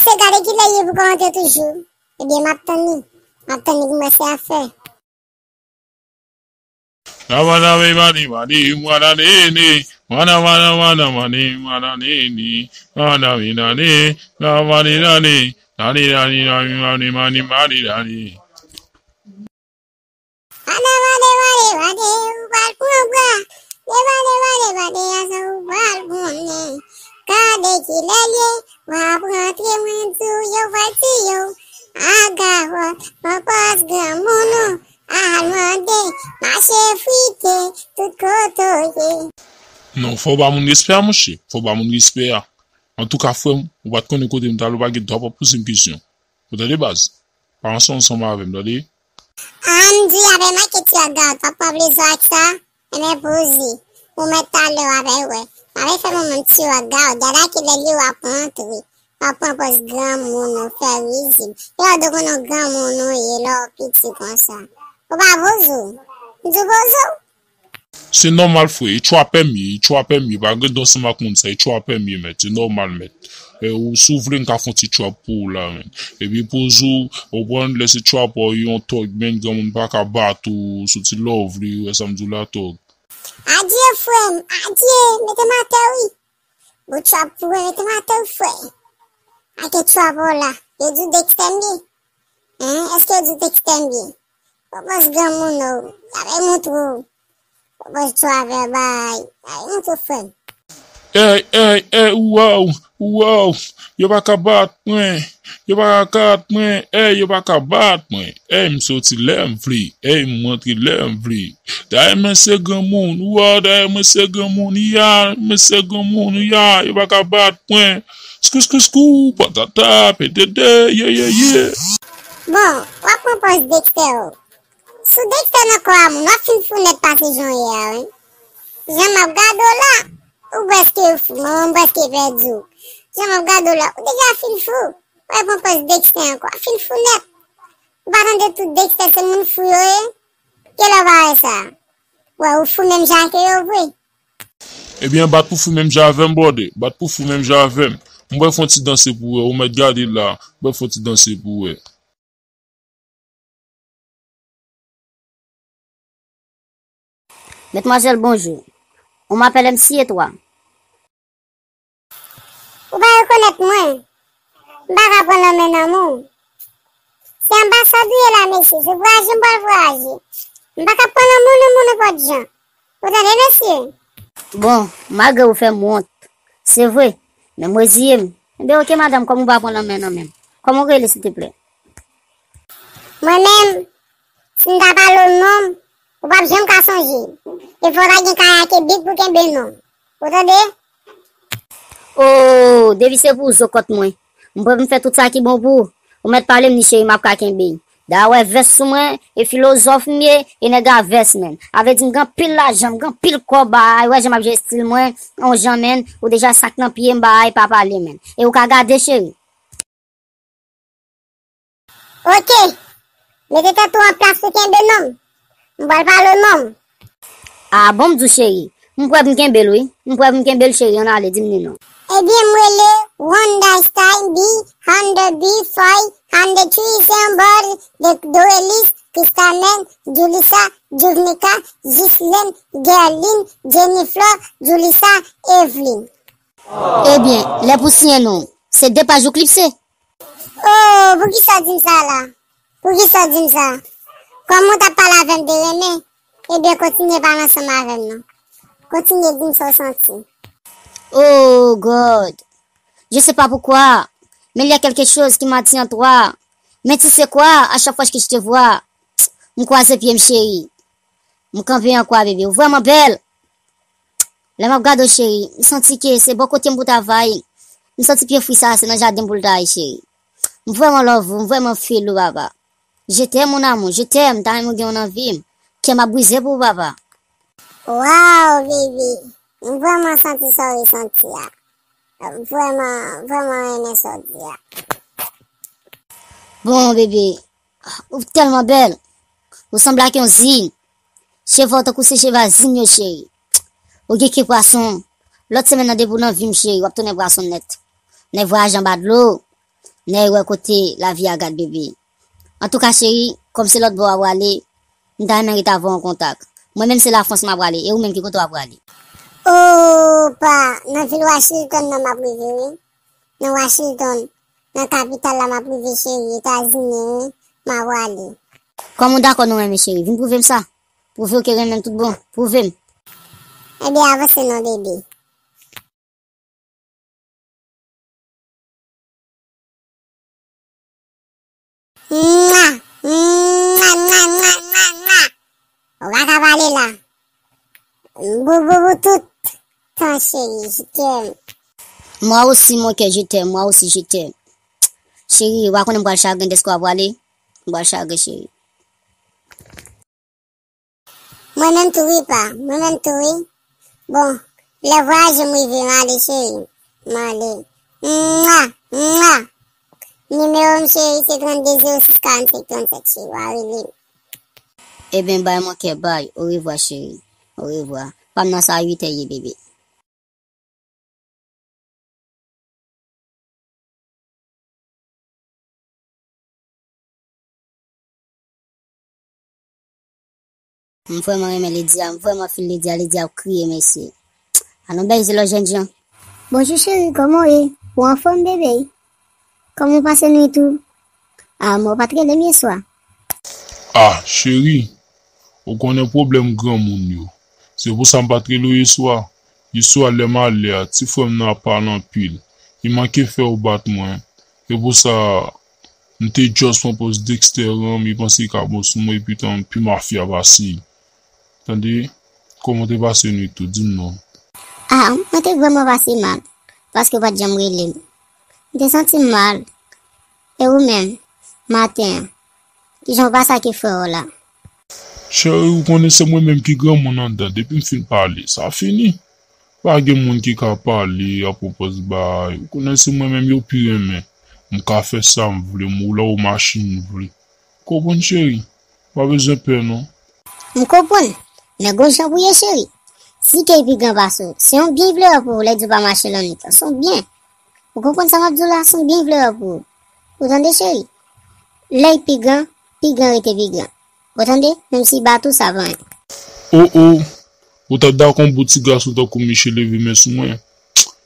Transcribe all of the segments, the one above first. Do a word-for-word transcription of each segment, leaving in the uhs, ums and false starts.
Se gade kilè li pou ka rantre toujou. Ebyen, m ap tann li. M ap tann li pou m wè sa y ap fè. Ane, ane, ane, ane, ou pral pran bwa. Deba, deba, deba, de ajan ou pral konnen. Gade kilè l ye, w ap rantre, mwen di w, yo pral tiye w. Agawòt, pran pòz granmoun ou, al mande, mache frite, tout kote w ye. Non, fò w ba moun respè a, monchè. Fò w ba moun respè a. Antouka, frè m, ou pa t konnen kote m t al, ou pa gen dwa pa poze m kesyon. Ou tande, baz? Pa ranse ansanm avè m, tande? An, m di avè m, ak ti waga, w t ap pran plezi ak sa? Enben, poze. Ou mèt talè w avè wè. M avè fè manman m ti waga, gade a kilè li w ap rantre. W ap pran pòz granmoun ou fè rizib. E w de konnen granmoun ou ye lè w piti konsa. Ou pa poze w. M di w poze w. Se nòmal, frè. E tchwa pè m ye, e tchwa pè m ye. Pa gen dwa ansanm ak moun sa, e tchwa pè m ye, mèt. Se nòmal, mèt. E, ou, si w vle, m ka fè yon ti tchwa pou ou la, menn. Epi poze w, ou konprann, lè se tchwa pa w, yon tòg, menn, granmoun pa ka bat ou, soti lè w vle, ou wè sa m di w la, tòg. Adye, frè m, adye, mete m atè, wi. Bon, tchwa pou ou, mete m atè, wi, frè. Ake tchwa pa w la, yo di w Dexter m ye. Hein, èske yo di w Dexter m ye? Pòpòz granmoun ou, y ap montre w. Pòpòz tchwa vèbay, y ap montre w, frè m. Ey, ey, ey, waw, waw, yo pa ka bat mwen, yo pa ka bat mwen, ey, yo pa ka bat mwen, ey, m soti lè m vle, ey, m rantre lè m vle. Dayè mwen se granmoun, waw, dayè mwen se granmoun, ya, mwen se granmoun, ya, yo pa ka bat mwen. Skou, skou, skou, patata, petete, ye, ye, ye. Bon, w ap pran pòz Dexter ou. Sou Dexter nan kò a moun, w ap fin fou nèt pase jan w ye a, wi. Jan m ap gade w la, ou prèske fou, manman m prèske pèdi w. Jan m ap gade w la, ou deja fin fou. W al pran pòz Dexter ankò, w ap fin fou nèt. Ou pa tande tout Dexter se moun fou yo ye? Kilè w pa wè sa? Wè, ou fou menm jan ke yo vre. Ebyen, bat pou fou menm jan avè m, brother. Bat pou fou menm jan avè m. M pral fè yon ti danse pou wè. Ou mèt gade la. M pral fè yon ti danse pou wè. Mademoiselle, bonjour. On m'appelle M C Etoile. Ou pa rekonèt mwen. M pa ka pran lanmen nan men w. Se anbasad ou ye la, mesye. Se vwayaje m pral vwayaje. M pa ka pran lanmen w nan men w nenpòt jan. Ou tande, mesye? Bon, malgre ou fè m wont, se vre, men m reziye m. Enben, oke, madanm, kòm ou pa pran lanmen nan men m, kòman w rele, silteplè? Mwen menm, si m ta pale w non m, ou p ap janm ka sonje. E fò w ta gen kayake big pou kenbe non m. Ou tande? O, depi se pou zo kòt mwen. M prè pou m fè tout sa ki bon pou ou. Ou mèt pale m ni cheri, m ap ka kenbe. Da wè vès sou mwen, e filozòf m ye, e nèg a vès menn. A vle di m gen anpil lajan, m gen anpil kòb, ay, wè jan m ap jere estil mwen, on jan menn, ou deja sak nan pye m, bay, pa pale menn. E ou ka gade cheri. Oke. Mete tèt ou an plas pou kenbe non m. M pral pale non m. A bon, m di w cheri. M prè pou m kenbe l wi. M prè pou m kenbe l cheri. Ann ale, di m ni non. Ebyen, m rele Wonder Style B, Honda B, Foy, Honda Three Symbol, de Dorelis, Christamen, Julissa, Juvnica, Jislèn, Guerline, Jennifer, Julissa, Evelyn. Ebyen, lè pou siyen non, se de paj ou klipse. Oh, poukisa w di m sa la? Poukisa w di m sa? Kòm ou t ap pale avè m de renmen, ebyen, kontinye pale ansanm avè m non. Kontinye di m sa w santi. Oh God, je sais pas pourquoi, mais il y a quelque chose qui m'attire en toi. Mais tu sais quoi, à chaque fois que je te vois, m kwaze pye m cheri. M kanpe an kwa, bebe, ou vrèman bèl. Lè m ap gade w, cheri, m santi ke se bò kote m pou ta va ye. M santi pye fwi sa a se nan jaden m pou l ta ye, cheri. M vrèman love ou, m vrèman feel ou, papa. Je t'aime, mon amour, je t'aime, m ta renmen w gen w nan vi m. Kè m ap brize pou ou, papa. Waw, bebe, m vrèman santi sa w resanti a. M vrèman, vrèman renmen sa w di a. Bon, bebe, ou tèlman bèl. Ou sanble ak yon zin. Cheve w tankou se cheve a zin yo, cheri. Ou gen ke pwason. Lòt semèn nan, depi w nan vi m, cheri, w ap tounen pwason nèt. Nèg vwayaje anba dlo. Nèg wè kote lavi a gad bebe. Antouka, cheri, kòm se lòt bò w ap prale, m ta renmen rete avè w an kontak. Mwen menm, se Lafrans m ap prale, e ou menm, ki kote w ap prale? Opa, nan vil Washington nan m ap rive, wi. Nan Washington, nan kapital la m ap rive, cheri, Etazini, wi, m ap prale. Kòm ou dakò nou renmen, cheri, vin pwouve m sa. Pwouve w ke renmen m tout bon. Pwouve m. Ebyen, avanse non, bebe. Mwa, mwa, mwa, mwa, mwa, mwa. Ou pa ka pale la. Bou, bou, bou, tout tan, cheri, je t'aime. Moi aussi, mon cœur, je t'aime. Moi aussi, je t'aime. Cheri, ou pa konnen m pral chagren dèske w ap prale? M pral chagren, cheri. Mwen menm tou wi pa, mwen menm tou wi. Bon, lè vwayaje m rive, m ale cheri, m ale. Mwa, mwa. Nimewo m cheri se trannde zewo sis karannsenk trannsenk cheri, w a rele m. Ebyen bay mwen kè bay, orevwa cheri, orevwa. Pa m nan sa uit è ye bebe. M vrèman renmen Lydia, m vrèman fil Lydia, Lydia ap kriye mesye. A nou bèl zye lòt jènjan. Bonjou cheri, kòman w ye? Ou anfòm bebe? Kòman w pase nwit ou? A, mwen w pa t rele m yèswa. Ah, cheri, ou konnen pwoblèm granmoun yo. Se pou sa m pa t rele w yèswa. Yèswa lè m ale a, ti frè m nan ap pale anpil. Li manke fè w bat mwen. Se pou sa, m te just pran pòz Dexter an, li panse li ka bon sou mwen, epi tan pi mafya pase. Tande, kòman w te pase nwit ou, di m non. Ah, mwen te vrèman pase mal, paske w pa t janm rele m. M te santi m mal. E ou menm, maten an, kijan w pase ak frè w la? Cheri, ou konnen se mwen menm ki granmoun anndan, depi m fin pale, sa fini. Pa gen moun ki ka pale, ap pran pòz bay. Ou konnen se mwen menm yo pi renmen. M ka fè sa m vle, m woule w machin m vle. Konprann cheri, pa bezwen pè non. M konprann, men gon jan pou ye cheri. Si ke l pi gran pase w, se yon byen l vle wè pou ou lè l di w pa mache lannwit lan, se yon byen. Ou konprann sa m ap di w la, se yon byen l vle wè pou ou. Ou tande cheri? Lè l pi gran, pi gran rete pi gran. Ou tande? Menm si l bat ou, sa pa anyen. O o, ou t ap dakò yon bout ti gason tankou Miche leve men sou mwen?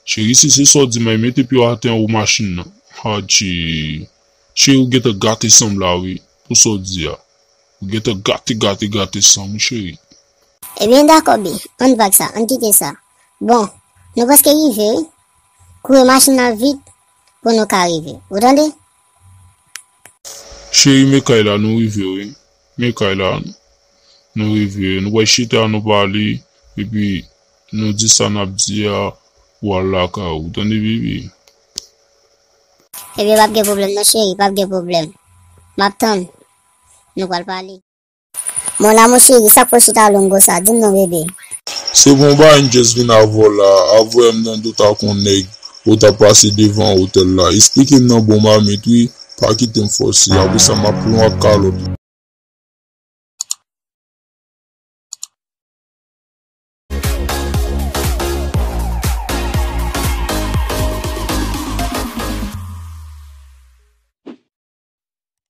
Cheri, si se sa w di m, mete pye w atè anwo machin nan. Adje. Cheri, ou gentan gate san m la wi, pou sa w di a. Ou gentan gate, gate, gate san m wi, cheri. Ebyen, dakò, bebe, ann vag sa, ann kite sa. Bon, nou prèske rive wi. Kouri machin nan vit pou nou ka rive. Ou tande? Cheri, men kay la, nou rive wi. Men kay la, nou rive. Nou pral chita, nou pale, epi nou di sa n ap di a, ou al lakay ou. Tande, bebe? Ebyen, p ap gen pwoblèm non, cheri, p ap gen pwoblèm. M ap tann. Nou pral pale. Mon amour chéri, sa k fè w chita long konsa? Di m non, bebe. Se bon bagay, m just vin avè w la. Avè m nan do ta kon nèg, ou t ap pase devan otèl la. Esplike m nan bon mamit wi, pa kite m fòse. Apre sa, m ap pran w ak kalòt.